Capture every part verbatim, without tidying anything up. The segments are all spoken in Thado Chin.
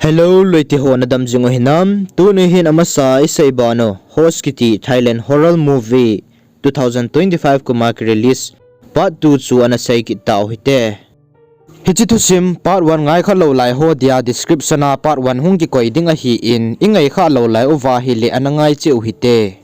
Hello, loite ho, nadam jing u hinam? Tuni hin amasa isei banu, Host kiti Thailand horror movie two thousand twenty-five kuma ki release part two chu ana sei kit tau hite. Hiche thusim part one ngai kha lou lai ho dia description a part one hung kikoi ding ahin, i ngai kha lou lai uva ahile ana ngai cheh u hite.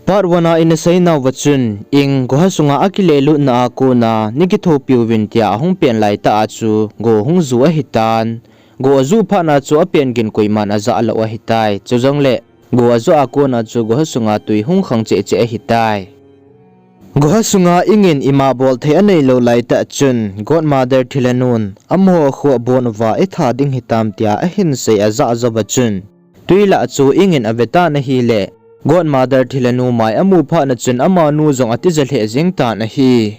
Part one a ina sei nauva chun, Ing goha sunga akile lutna a kona ni kithopi uvin tia ahung pen lai tah a chu go hung ju ahitan. Go aju phat na chu apen gin koiman aja lou ahitai. Chujongle go aju a kona chu goha sunga tui hung khang cheh cheh ahitai. Goha sunga Ing in ima bol thei anei lou lai tah chun, Godmother thilha nun, amaho khu abon uva itha ding hitam tia ahin sei aja jou va chun, tui lah chu Ing in ave tan ahile, Godmother thilha nu mai amu phat na chun amanu jong atija lheh jeng tan ahi.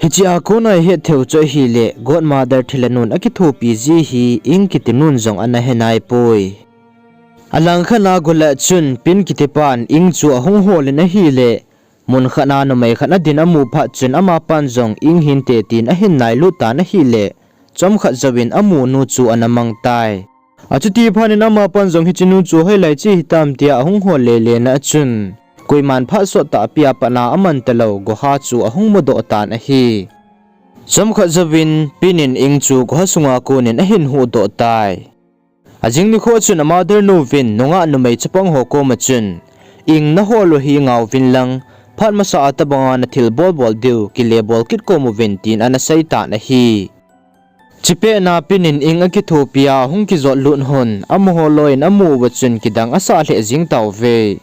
Hiche a kona ihet thei u chu ahile, Godmother thilha nun akithopi ji hi Ing kiti nun jong ana he nai poi. Alang khat na go lah chun Pin kiti pan Ing chu ahung hol in ahile, mun khat na numei khat na din amu phat chun amapan jong Ing hinte tin ahin nailut tan ahile, chomkhat jouvin amu nu chu ana mang tai. Achuti phat in amapan jong hiche nu chu hoilai che hitam tia ahung hol le le na chun, koiman phat sot tahpi a pat na aman talou goha chu ahung mudoh tan ahi. Chomkhat jouvin Pin in Ing chu goha sunga konin ahin huhdoh tai. Ajing nikho chun a mother nu vin nungah numei chapang ho koma chun, Ing, nahol u hi ngau vin lang, phat masa a tobanga nathil bol bol diu kile bol kit kom uvin tin ana sei tan ahi. Chupet na Pin in Ing akithopi a hung kijot lut hon, amaho loi in amu uva chun kidang asah lheh jeng tauve.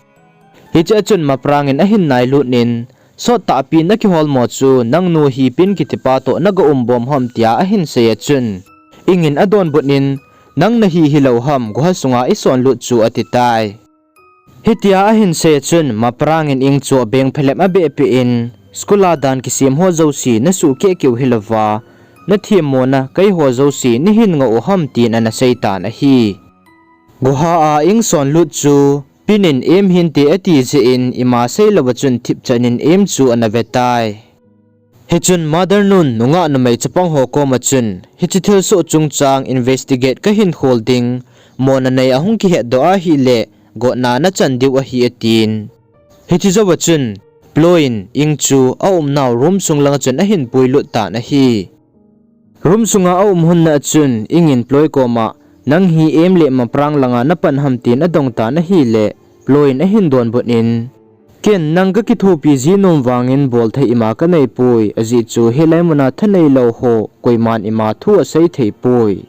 Hiche a chun Maprang in ahin nailut in, sot tahpi nakihol mo chu, nangnu hi Pin kiti pa toh naga um bom ham tia ahin sei a chun, Ing in adonbut in, nang nahi hilou ham, goha sunga isonlut chu ati tai. Hitia ahin sei a chun, Maprang in Ing chu abeng phelep abeh peh in, school a dan kisem ho jouse nasuh keh keu hilouva, nathem mona keiho jouse neihin ngoh u ham tin ana sei tan ahi. Goha a Ing sonlut chu, Pin in em hinte ati jeh in ima sei louva chun thipchan in em chu ana ve tai. Hichun mother nun nungah numei chapang ho koma chun, hiche thilsoh chungchang investigate kahin khol ding, mona nei ahung kihetdoh ahile, gotna nachan diu ahi atin. Hiche jouva chun, Ploy in Ing chu aumnau room sung langa chun ahin puilut tan ahi. Room sunga aum hon na a chun, Ing in Ploy koma, nang hi em le Maprang langa napan ham tin adong tan ahile, Ploy in ahin donbut in, ken nang kakithopi ji nom vangin bolthei ima kaneipoi, ajeh chu hilai muna thaneilou ho koiman ima thu asei theipoi.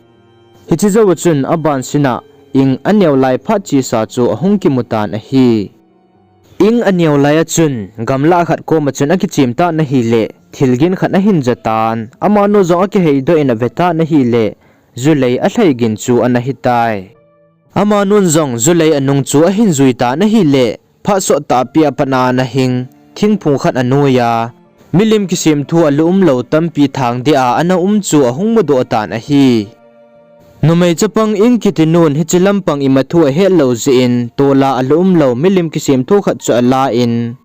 Hiche jouva chun abansina Ing aneo lai phat chesa chu ahung kimu tan ahi. Ing aneo lai a chun, gamlah khat koma chun akichem tan ahile, thilgin khat ahin ja tan, amanu jong akiheidoh in ave tan ahile, julei alhai gin chu ana hitai. Amanun jong julei anung chu ahin jui tan ahile, phat sot tahpi a pat na ana hing, thingphung khat anoi a, milim kisemthu alu umlou tampi thang deh a ana um chu ahung mudoh tan ahi. Numei chapang Ing kiti nun hiche lampang ima thu ahetlou jeh in, tola alu umlou milim kisemthu khat chu ala in,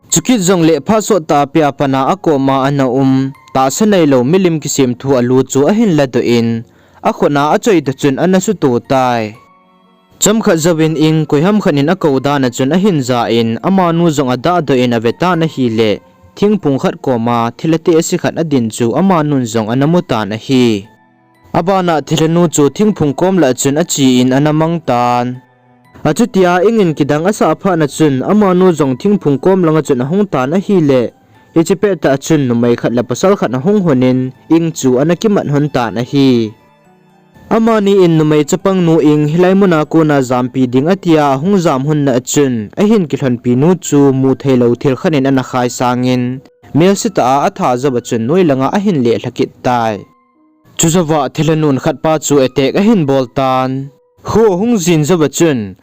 chukit jongle phat sot tahpi a pat na akoma ana um, tahsa neilou milim kisemthu alu chu ahin ladoh in, akhut a achoidoh chun ana suto tai. Chomkhat jouvin Ing koiham khat in akou dan a chun ahin ja in, amanu jong adahdoh in ave tan ahile, thingphung khat koma thilha tehse khat adin chu amanun jong ana mu tan ahi. Abana thilhanu chu thingphung kom lah a chun ache in ana mang tan. Achutia Ing in kidang asah phat na chun amanu jong thingphung kom langa chun ahung tan ahile, hiche pettah a chun numei khat le pasal khat ahung hon in Ing chu ana kimat hon tan ahi. Amani in numei chapang nu Ing hilai muna kona jampi ding atia ahung jam hon na a chun, ahin kilhonpi nu chu mu theilou thil khat in ana khai sangin, melse tah a atha jouva chun noi langa ahin lelha kit tai. Chujouva thilhanun khatpa chu attack ahin bol tan. Khu ahung jin jouva chun,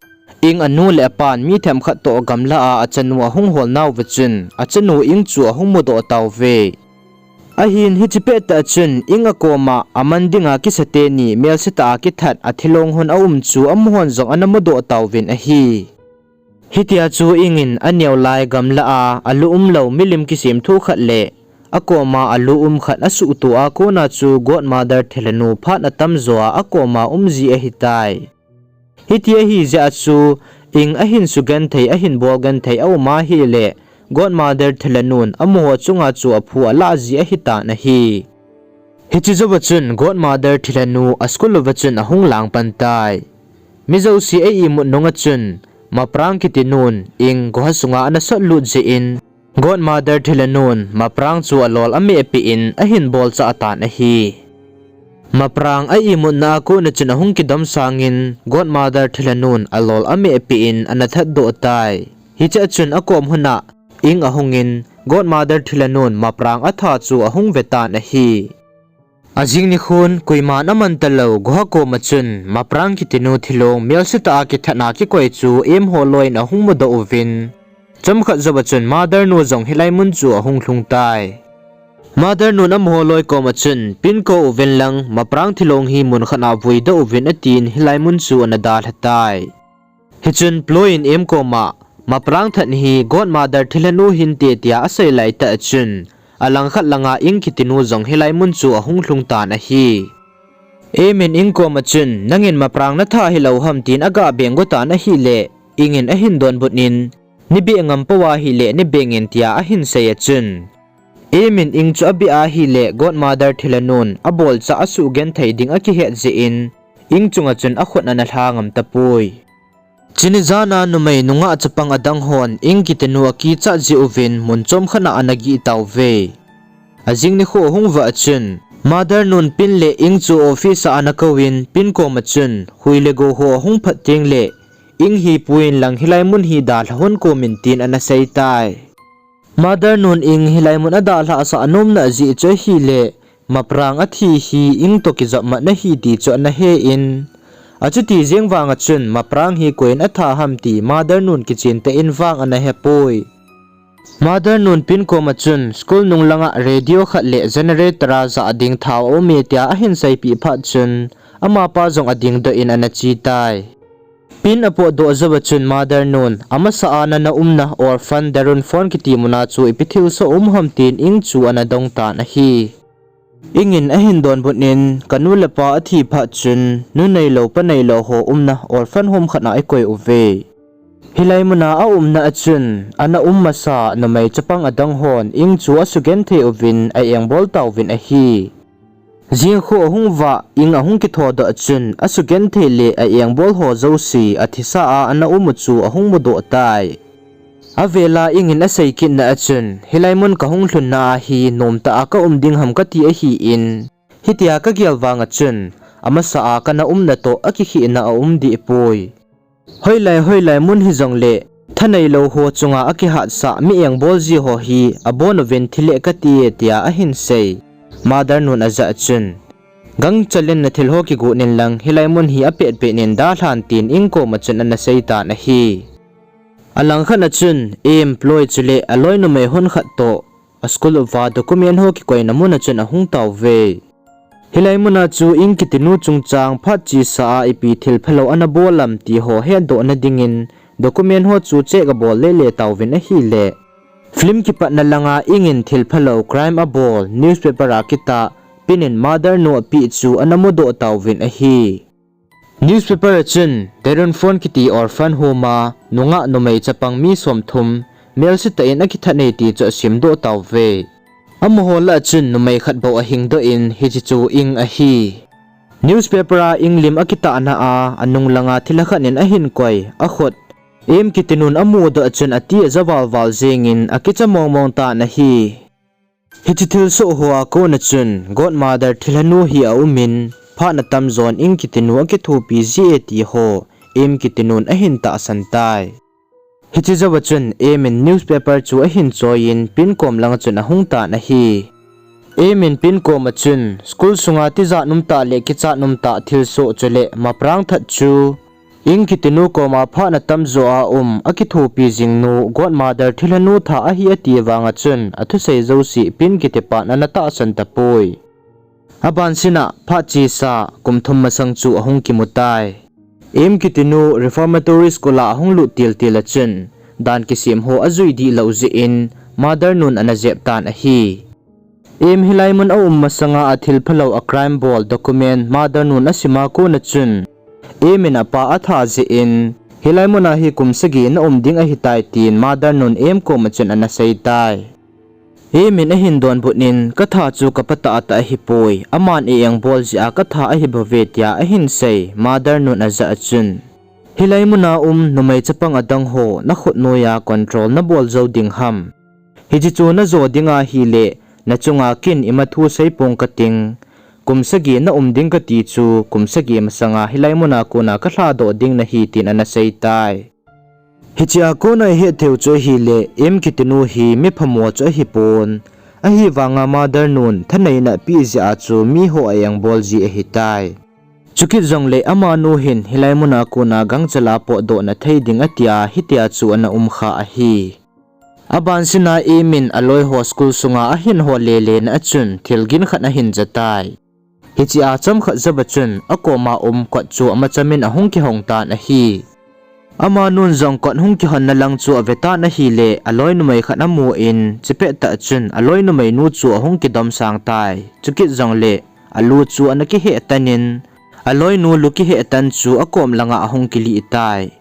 Ing anu le apan mi themkhat toh gamlah a achanu ahung hol nauva chun, achanu Ing chu ahung mudoh tauve. Ahin hiche pettah a chun Ing akoma aman dinga kisa teni melse tah a kithat athilong hon aum chu amahon jong ana mudoh tauvin ahi. Hitia chu Ing in aneo lai gamlah a alu umlou milim kisemthu khat le akoma alu um khat asuhto a kona chu godmother thilhanu phat atamjo a akoma umji ahitai. Hiti ahijeh a chu, Ing ahin sugenthei, ahin bolgenthei aum ahile, godmother thilhanun amaho chunga chu aphu alahji ahitan ahi. Hiche jouva chun godmother thilhanu a school uva chun ahung lang pan tai. Mi jouse a imut nunga chun, Maprang kitinun Ing goha sunga ana sotlut jeh in, godmother thilhanun Maprang chu alol amehpeh in ahin bolchah tan ahi. Maprang a imutna a kona chun ahung kidom sangin godmother thilhanun alol amehpeh in ana thatdoh tai. Hichea chun akom huna Ing ahungin godmother thilhanun Maprang atha chu ahung vetan ahi. Ajing nikhon koiman aman talou goha koma chun Maprang kitinu thilong melsetah a kithatna kikoi chu Em ho loiyin ahung mudoh uvin, chomkhat jouva chun mother nu jong hilai mun chu ahung lhung tai. Mother nun amaho loi koma chun, Pin kou uvin lang, Maprang thilong hi mun khat a vuidoh uvin, atin hilai mun chu ana dalha tai. Hichun Ploy in Em koma, Maprang that hi godmother thilhanu hinte tia asei laitah chun, alangkhat langa Ing kitinu jong hilai mun chu ahung lhung tan ahi. Em in Ing koma chun, Nangin Maprang natha hilou ham, tin aga beng go tan ahile, Ing in ahin donbut in, Nei beng ngam pou ahile nei bengin, tia ahin sei a chun, Em in Ing chu abeh ahile godmother thilhanun abolchah asugenthei ding akihet jeh in, Ing chunga chun akhut ana lha ngam tapoi. Chuni jana numei nungah chapang adang hon Ing kitinu akichat jeh uvin mun chomkhat a ana gih tauve. Ajing nikho ahung vah a chun, mother nun Pin le Ing chu office a ana kouvin, Pin koma chun, Hui le gou ho ahung phat tengle, Ing hi puiyin lang hilai mun hi dalha hon komin, tin ana sei tai. Mother nun Ing hilai mun adalhah sah anomna jeh chu ahile, Maprang athi hi Ing toh kijopmatna ahi ti chu ana he in, achuti jeng vanga chun Maprang hi koiyin atha ham ti mother nun kichentah in vang ana hepoi. Mother nun Pin koma chun school nung langa radio khat le generator a jah ding thao aume tia ahin seipeh phat chun, amapa jong adingdoh in ana che tai. Pin apotdoh jouva chun mother nun, Amasa a nana umna orphan Darun Phone kiti muna chu ipi thilsoh um ham, tin Ing chu ana dong tan ahi. Ing in ahin donbut in, Kanu le pa athi phat chun nuneilou paneilou ho umna orphan home khat a ikoi uve. Hilai muna aumna a chun ana um masa numei chapang adang hon Ing chu asugenthei uvin a-engbol tauvin ahi. Jingkho ahung vah, Ing ahung kithodoh a chun asugenthei le a-engbol ho jouse athisa a ana um u chu ahung mudoh tai. Avela Ing in asei kitna a chun, Hilai mun kahung lhunna a hi nomtah a kaum ding ham kati ahin, hitia kagel vanga chun, amasa a kana umna toh akikhehna aum dehpoi. Hoilai hoilai mun hijongle, thaneilou ho chunga akihatsah mi engbol ji ho hi abon uvin thileh kati e, tia ahin sei. Mother nun ajah chun, Gangchel in nathil ho kigot in lang, hilai mun hi apetpet in dalhan, tin Ing koma chun ana seitan ahi. Alangkhat a chun Em, Ploy chule aloi numei hon khat toh a school uva document ho kikoina muna chun ahung tauve. Hilai muna chu Ing kitinu chungchang phat chesa a ipi thil phalou ana bol am ti ho hetdohna dingin document ho chu check abol lele tauvin ahile, film kipatna langa Ing in thil phalou crime abol newspaper a kitah Pin in mother nu apeh chu ana mudoh tauvin ahi. Newspaper a chun Darun Phone kiti orphan home a nungah numei chapang mi somthum melsetah in akithat e ti chu asimdoh tauve. Amaho lah a chun numei khat bou ahingdoh in hiche chu Ing ahi. Newspaper a Ing lim akitahna a anung langa thilha khat in ahin koi, akhut Em kitinun amudoh chun ati aja valval jengin akicha mongmong tan ahi. Hiche thilsoh hoa kona chun godmother thilhanu hi aumin, phat atamjon Ing kitinu akithopi ji e ti ho Em kitinun ahin tahsan tai. Hiche jouva chun Em in newspaper chu ahin choiyin Pin kom langa chun ahung tan ahi. Em in Pin koma chun school sunga tijat umtah le kichat umtah thilsoh chule Maprang that chu Ing kitinu koma phat atamjo a um akithopi jingnu godmother thilhanu tha ahi ati vanga chun athusei jouse Pin kitipan ana tahsan tapoi. Abansina phat chesa kum thum masang chu ahung kimutai. Em kitinu Reformatory School a ahung lut tiltil a chun dan kisem ho ajui dihlou jeh in mother nun ana jep tan ahi. Em hilai mun a um masanga a thil phalou a crime bol document mother nun a sima kona chun, Em in apa a tha jeh in, hilai muna hi kum sagi na um ding ahitai tin mother nun Em koma chun ana sei tai. Em in ahin donbut in, ka tha chu ka patah a tah ahipoi, aman a-eng bol jeh a ka tha ahi bouve tia ahin sei, mother nun ajah a chun, Hilai muna um numei chapang adang ho, na khut noiya control na bol jou ding ham. Hiche chu na jo ding ahile, na chunga kin ima thu sei pong kating. Kum sagi na um ding kati chu, kum sagi masanga hilai muna kona ka lhadoh ding nahi tin ana sei tai. Hichea kona ihet theiu chu ahile, Em kitinu hi mi phamo chu ahipon. Ahivanga mother nun thaneina apeh jeh a chu miho a-eng bol ji ahitai. Chukit jongle amanu hin hilai muna kona gangchal a potdoh na thei ding atia hitia chu ana um kha ahi. Abansina Em in aloi ho school sunga ahin hol lele na a chun thil gin khat ahin ja tai. Hichea chomkhat jouva chun akoma um kot chu ama cham in ahung kihong tan ahi. Amanun jong kot hung kihonna lang chu ave tan ahile, aloi numei khat amu in, chupet tah chun aloi numei nu chu ahung kidom sang tai. Chukit jongle alu chu ana kiheh tan in, aloi nu lu kiheh tan chu akom langa ahung kilih tai.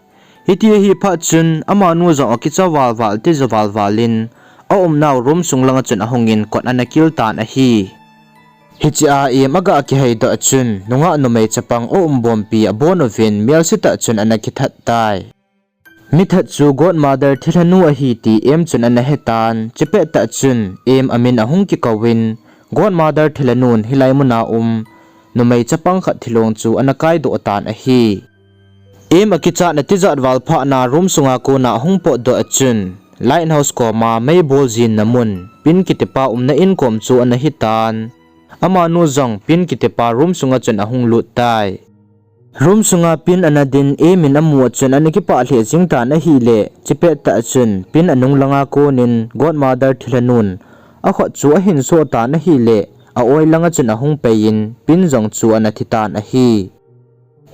Hiti ahi phat chun, amanu jong akicha valval, tija valval in, aumnau room sung langa chun ahung in kot ana kil tan ahi. Hichea Em aga kiheidoh a chun, nungah numei chapang aumbompi abon uvin, melse tah chun ana kithat tai. Mi that chu godmother thilhanu ahi ti Em chun ana hetan, chupet tah chun Em amin ahung kikouvin, godmother thilhanun hilai muna um numei chapang khat thilong chu ana kaidoh tan ahi. Em akichatna tijat val phatna room sunga kona ahung potdoh a chun, lighthouse koma meibol jinna mun, Pin kitipa umna in kom chu ana hitan. Amanu jong Pin kitipa room sunga chun ahung lut tai. Room sunga Pin ana din Em in amu a chun ana kipah lheh jing tan ahile, chupet tah chun Pin anung langa konin godmother thilhanun akhut chu ahin soh tan ahile, a-oi langa chun ahung pei in Pin jong chu ana thi tan ahi.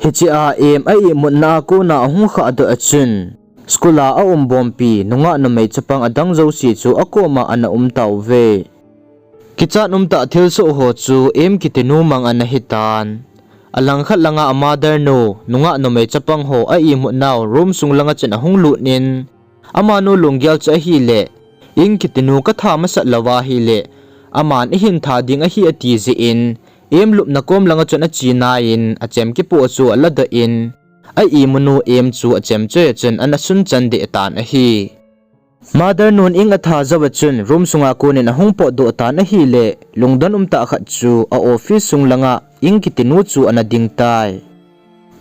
Hichea Em a-ihmutna a kona ahung khahdoh a chun, school a aumbompi nungah numei chapang adang jouse chu akoma ana um tauve. Kichat umtah thilsoh ho chu Em kitinu mang ana hitan. Alangkhat langa a mother nu, nungah numei chapang ho a-ihmutnau room sung langa chun ahung lut in, amanu lunggel chu ahile, Ing kitinu katha masat louva ahile, aman eihin tha ding ahi ati jeh in, Em lupna kom langa chun ache nai in, achem kipoh chu aladoh in, a-ihmunu Em chu achemchoi a chun ana sunchan deh tan ahi. Mother nun Ing atha jouva chun room sunga konin ahung potdoh tan ahile, lungdon umtah khat chu a-office sung langa Ing kitinu chu ana ding tai.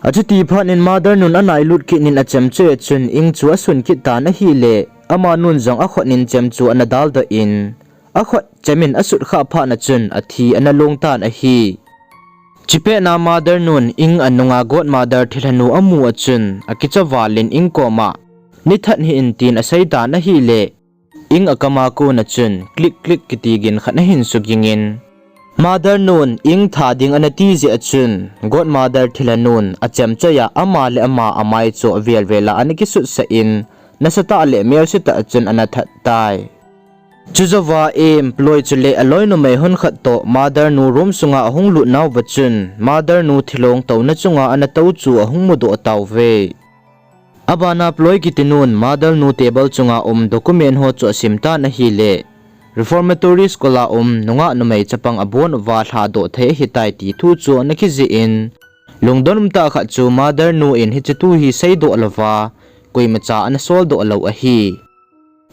Achuti phat in mother nun anailut kit in achemchoi a chun Ing chu asun kit tan ahile, amanun jong akhut in chem chu ana daldoh in, akhut chem in asut khah phat a chun athi ana long tan ahi. Chupet na mother nun Ing anunga godmother thilhanu amu a chun akicha val in Ing koma, nithat hih in tin asei tan ahile, Ing akama kona chun click click kiti gin khat ahin suging in, mother nun Ing tha ding ana ti jeh a chun godmother thilhanun achemchoi a ama le ama amai chu avel vel a ana kisutsah in, nasatah le melse tah a chun ana that tai. Chujouva Em, Ploi chule aloi numei hon khat toh mother nu room sunga ahung lut nauva chun mother nu thilong touna chunga ana tou chu ahung mudoh tauve. Abana Ploi kitinun mother nu table chunga um document ho chu asim tan ahile, Reformatory School a um nungah numei chapang abon uva lhadoh thei ahitai ti thu chu ana kijih in, lungdon umtah khat chu mother nu in hiche thu hi seidoh louva, koimacha ana soldoh lou ahi.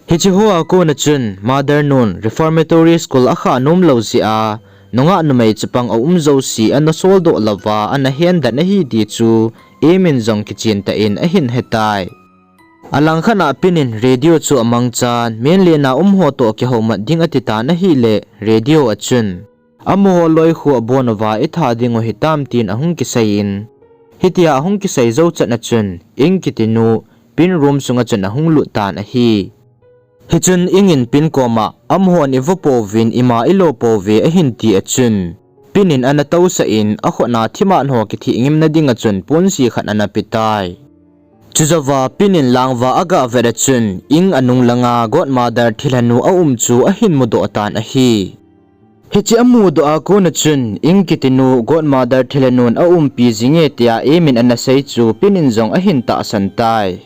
Hiche hoa kona chun mother nun Reformatory School akhah nomlou jeh a, nungah numei chapang aum jouse ana soldoh louva ana hendan ahi ti chu Em in jong kichen tah in ahin hetai. Alangkhat a Pin in radio chu amangchan, menlena um ho toh kihoumat ding ati tan ahile, radio a chun, amaho loikhu abon uva itha dingu hitam tin ahung kisei in, hitia ahung kisei jou chan a chun Ing kitinu Pin room sunga chun ahung lut tan ahi. Hichun Ing in Pin koma, amahon ivo pouvin ima ilo pouve ahin ti a chun, Pin in ana tousah in akhut a thiman ho kithih ngimna dinga chun ponsi khat ana petai. Chujouva Pin in langva aga vet a chun Ing anung langa godmother thilhanu aum chu ahin mudoh tan ahi. Hiche amudoh a kona chun Ing kitinu godmother thilhanun aumpi jinge tia Em in ana sei chu Pin in jong ahin tahsan tai.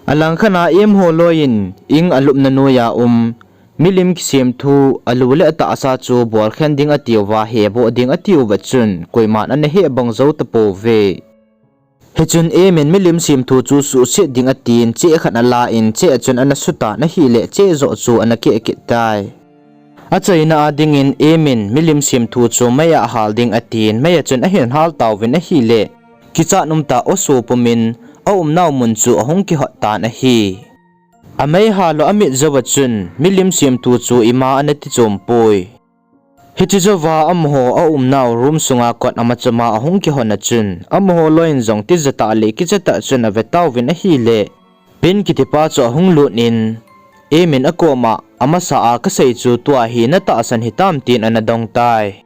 Alangkhat a Em holoi in Ing alupna noiya um milim kisemthu alu le atahsa chu bolkhen ding atiuva heboh ding atiuva chun koiman ana heh bang jou tapouve. Hichun Em in milim semthu chu suhset ding atin cheh khat ala in cheh a chun ana sutan ahile cheh joh chu ana keh kit tai. Achaina a dingin Em in milim semthu chu meiya hal ding atin meiya chun ahin hal tauvin ahile kichat umtah oso pumin aumnau mun chu ahung kihot tan ahi. Amei hal u amit jouva chun milim semthu chu ima ana tichom poi. Hiche jouva amaho aumnau room sunga kot amachama ahung kihon a chun amaho loiin jong tijatah le kichatah chun avetauvin ahile Pin kitipa chu ahung lut in Em in akoma amasa a kasei chu tua hi natahsan hitam tin ana dong tai.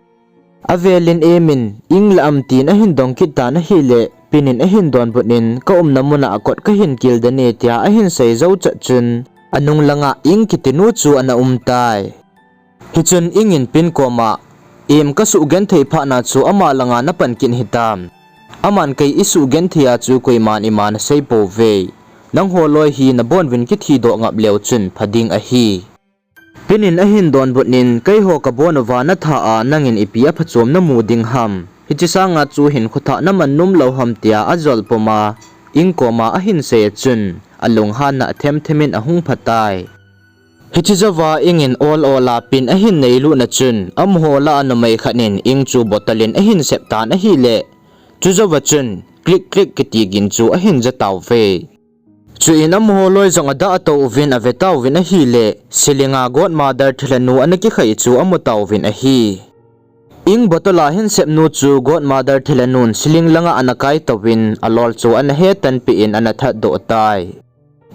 Avelin Em in Ing la am tin ahin dong kit tan ahile Pin in ahin donbut in kaumna muna kot kahin kil dene tia ahin sei jou chat chun anung langa Ing kitinu chu ana um tai. Hichun Ing in Pin koma Em kasuh genthei phatna chu ama langa napan kit hitam. Aman kei isuh genthei a chu koiman ima nasei pouve. Nangho loi hi nabonuvin kithidoh ngap leu chun phading ahi. Pin in ahin donbut in keiho kabon uva natha a nangin ipi aphachom namu ding ham. Hiche sanga chu hinkho thah naman nom lou ham tia ajol puma Ing koma ahin sei a chun alunghanna athemthem in ahung phatai. Hiche jouva Ing in ol ol a Pin ahin neilutna chun amaho lah a numei khat in Ing chu bottle in ahin sep tan ahile chujouva chun click click kiti gin chu ahin ja tauve. Chuin amaho loi jong adah atouvin avetauvin ahile ceiling a godmother thilhanu ana kikhai chu amutauvin ahi. Ing bottle a hinsepnu chu godmother thilhanun ceiling langa ana kaitouvin alol chu ana hetanpeh in ana thatdoh tai.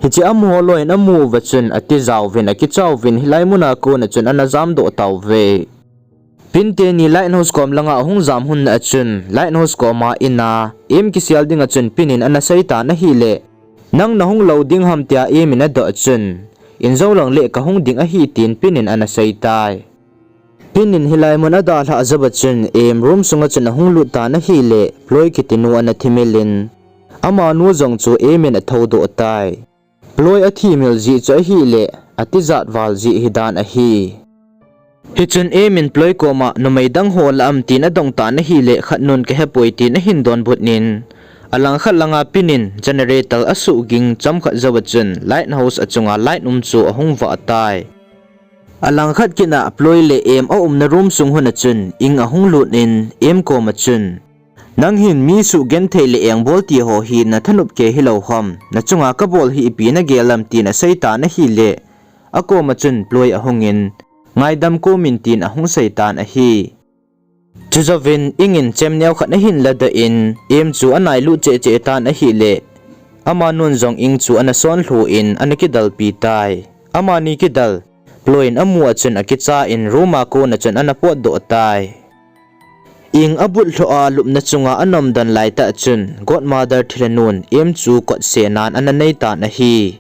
Hiche amaho loiin amu uva chun atijauvin akichauvin hilai muna kona chun ana jamdoh tauve. Pin teni lighthouse kom langa ahung jam lhonna a chun lighthouse koma In a Em kisel dinga chun Pin in ana seitan ahile nang nahung lou ding ham tia Em in adoh chun In jong lang le kahung ding ahi tin Pin in ana seitai. Pin in hilai mun adalhah jouva chun Em room sunga chun ahung lut tan ahile Ploi kitinu ana thimil in amanu jong chu Em in athoudoh tai. Ploi athimil jeh chu ahile atijat val jeh hidan ahi. Hichun Em in Ploi koma numei dang ho la am tin adong tan ahile khatnun kahepoi tin ahin donbut in alangkhat langa Pin in generator asuhging chomkhat jouva chun lighthouse achunga light um chu ahung vah tai. Alangkhat kit a Ploi le Em aumna room sung lhona chun Ing ahung lut in Em koma chun nang hin mi suhgenthei le engbol tiho hi nathanop kei hilou ham, nachunga kabol hi ipi nagel am tin aseitan ahile akoma chun Ploi ahungin ngaidam komin tin ahung seitan ahi. Chujouvin Ing in chemneo khat ahin ladoh in Em chu anailut cheh cheh tan ahile amanun jong Ing chu ana sonlhu in ana kidalpi tai. Amani kidal Ploi in amu a chun akicha in room a kona chun ana potdoh tai. Ing abut lhoh a lupna chunga anomdon laitah chun godmother thilhanun Em chu kotsenan ana neitan ahi.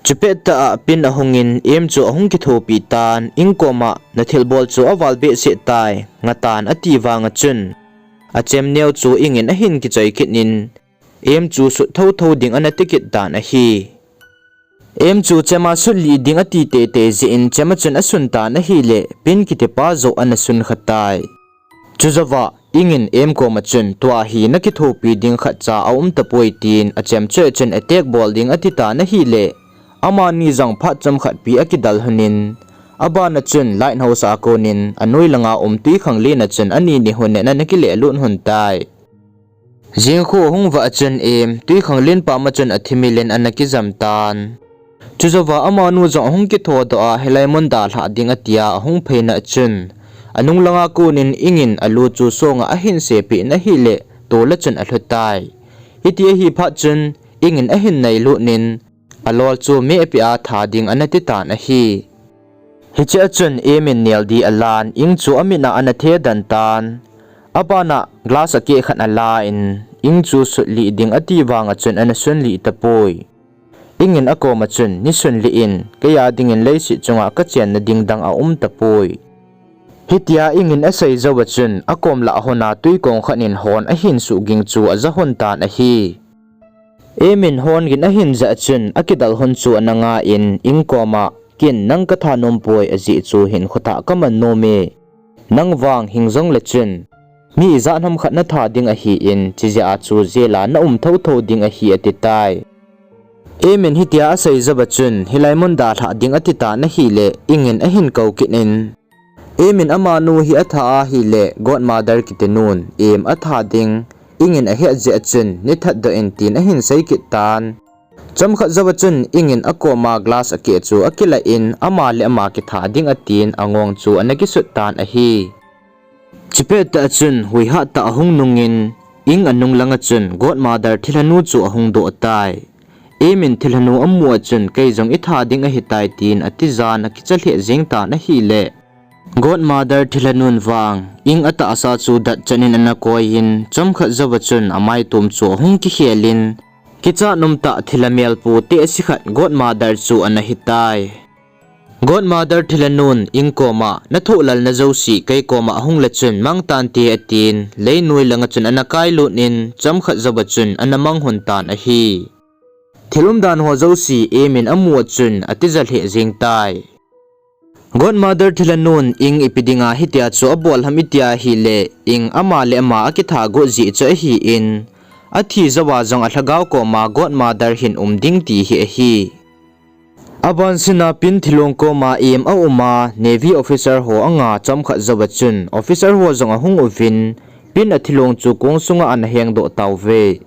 Chupettah a Pin ahungin Em chu ahung kithopi tan Ing koma nathilbol chu aval behseh tai ngatan ati vanga chun achemneo chu Ing in ahin kichoi kit in Em chu sut thouthou ding ana tikit tan ahi. Em chu chema sutlih ding ati teitei jeh in chema chun asuntan ahile Pin kitipa joh ana sunkha tai. Chujouva Ing in Em koma chun tua hi nakithopi ding khatcha aum tapoi tin achem choi chun attack bol ding atitan ahile amani jong phat chomkhat pi akidal lhonin abana chun lighthouse a konin anoi langa um twikhanglen a chun ani ni lhonin ana kilehlut lhon tai. Jingkho ahung vah a chun Em twikhanglen pama chun athimil in ana kijam tan. Chujouva amanu jong ahung kithodoh a hilai mun dalhah ding atia ahung phaina a chun anung langa konin Ing in alu chu songa ahin sepeh in ahile tola chun alhu tai. Hiti ahi phat chun Ing in ahin nailut in alol chu mehpeh a tha ding ana titan ahi. Hichea chun Em in neldi alan Ing chu amit a ana thedan tan. Abana glass akeh khat ala in Ing chu sutlih ding ati vanga chun ana sunlih tapoi. Ing in akoma chun, nisunlih in, keiya dingin leiset chunga kachenna ding dang aum tapoi. Hitia Ing in asei jou a chun, akom lah a hon a twikong khat in hon ahin suh ging chu aja hon tan ahi. Em in hon gin ahin jah a chun, akidal hon chu ana nga in, Ing koma, ken nang katha nom poi, ajeh chu hin khothah kaman nom e. Nang vang hing jong le chun, mi ijat ham khat natha ding ahin, chijeh a chu jail a na um thotho ding ahi, ati tai. Em in hitia asei jou a chun, hilai mun dalhah ding ati tan ahile, Ing in ahin kou kit in, Em in amanu hi atha ahile, godmother kiti nun, Em atha ding, Ing in ahet jeh a chun, nei that doh in tin ahin sei kit tan. Chomkhat jou a chun, Ing in akoma glass akeh chu akilah in, ama le ama kitha ding atin, angong chu ana kisut tan ahi. Chipet tah a chun, hui hat tah ahung nung in, Ing anung lang a chun, godmother thilhanu chu ahung doh tai. Em in thilhanu amu a chun, kei jong itha ding ahitai tin, atijan akicha lheh jeng tan ahile, godmother thilhanun vang, Ing atahsa chu dat chan in ana koi in, chomkhat jou a chun, amaitom chu ahung kikhel in, kichat nom tah thilha melpu teh asi khat godmother chu ana hitai. Godmother thilhanun Ing koma, nathoh lalna jouse kei koma ahung le chun mang tante atin, leinoi lang a chun ana kailut in, chomkhat jou a chun ana mang hon tan ahi. Thil umdan ho jouse Em in amu a chun atija lheh jeng tai. Godmother thilhanun Ing ipi dinga hitia chu abol ham itia ahile, Ing ama le ama akitha got jeh chu ahin, athi jou a jong alhagao koma godmother hin um ding ti hi ahi. Abansina Pin thilong koma Em aum a, Navy officer ho anga chomkhat jou a chun, officer ho jong ahung uvin, Pin athilong chu kong sunga ana hengdoh tauve.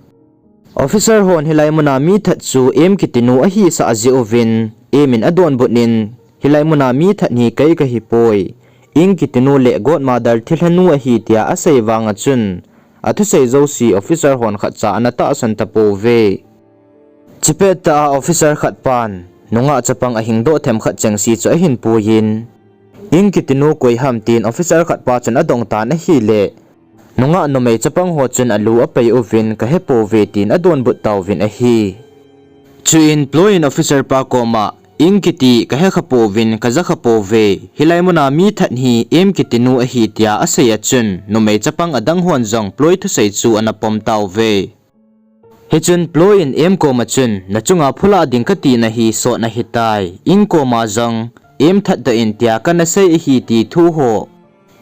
Officer hon hilai muna mi that chu Em kitinu ahisah jeh uvin, Em in adonbut in, hilai muna mi that hi kei kahipoi, Ing kitinu le godmother thilhanu ahi tia asei vang a chun, athusei jouse officer hon khatcha ana tahsan tapouve. Chipet tah a officer khat pan, nungah chapang ahingdoh themkhat chengse chu ahin puiyin, Ing kitinu koi ham tin officer khat pa chun adong tan ahile, nungah numei chapang ho chun alu apei uvin, kahepouve tin adonbut tauvin ahi. Chuin Ploy in officer pa koma, Ing kiti kahekha pouvin, kajakha pouve, hilai muna mi that hi Em kitinu ahi tia asei a chun, numei chapang adang hon jong Ploy thusei chu ana pom tauve. Hichun Ploy in Em koma chun, nachunga phulah ding kati nahi sot nahitai, Ing koma jong, Em thatdoh in tia kana sei ahi ti thu ho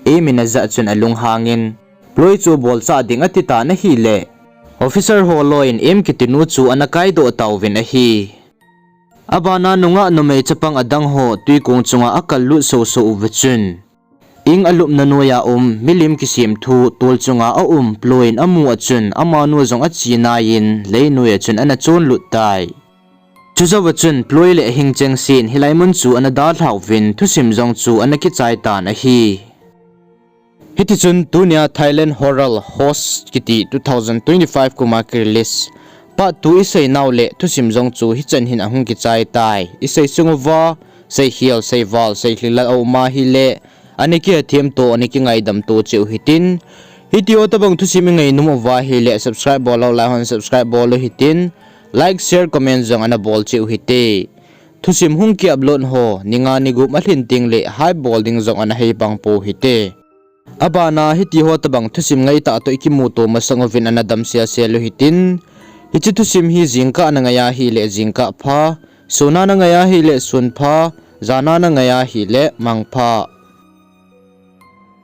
Em in ajah chun alunghangin, Ploy chu bolchah ding ati tan ahile, officer ho loiyin Em kitinu chu ana kaidoh tauvin ahi. Abana nungah numei chapang adang ho twikong chunga akallut soso uva chun, Ing alupna noiya um milim kisemthu tol chunga aum Ploy in amu a chun amanu jong ache naiyin leinoi a chun ana chonlut tai. Chujouva chun Ploy le ahing chengsen hilai mun chu ana dalhauvin thusim jong chu ana kichai tan ahi. Hitichun tunia Thailand Horror Host kiti two thousand twenty-five kuma kirelease part two iseinau le thusim jong chu hichan hin ahung kichai tai. Isei sung uva seikhel, seival, seilhilal aum ahile, ana kihethem to, ana kingaidam to cheh u hitin. Hitiho tobang thusim ingainom uva ahile subscribe bollou lai hon subscribe bol u hitin, like, share, comment jong ana bol cheh u hite. Thusim hung ki upload ho ninga nigup alhin tengle hype bol ding jong ana heipang pou hite. Abana hitiho tobang thusim ngaitah toh ikimuto masang uvin ana dam selsel u hitin. Hiche thusim hi jingkah nangai ahile jingkah pha, suna nangai ahile sun pha, jana nangai ahile mang pha.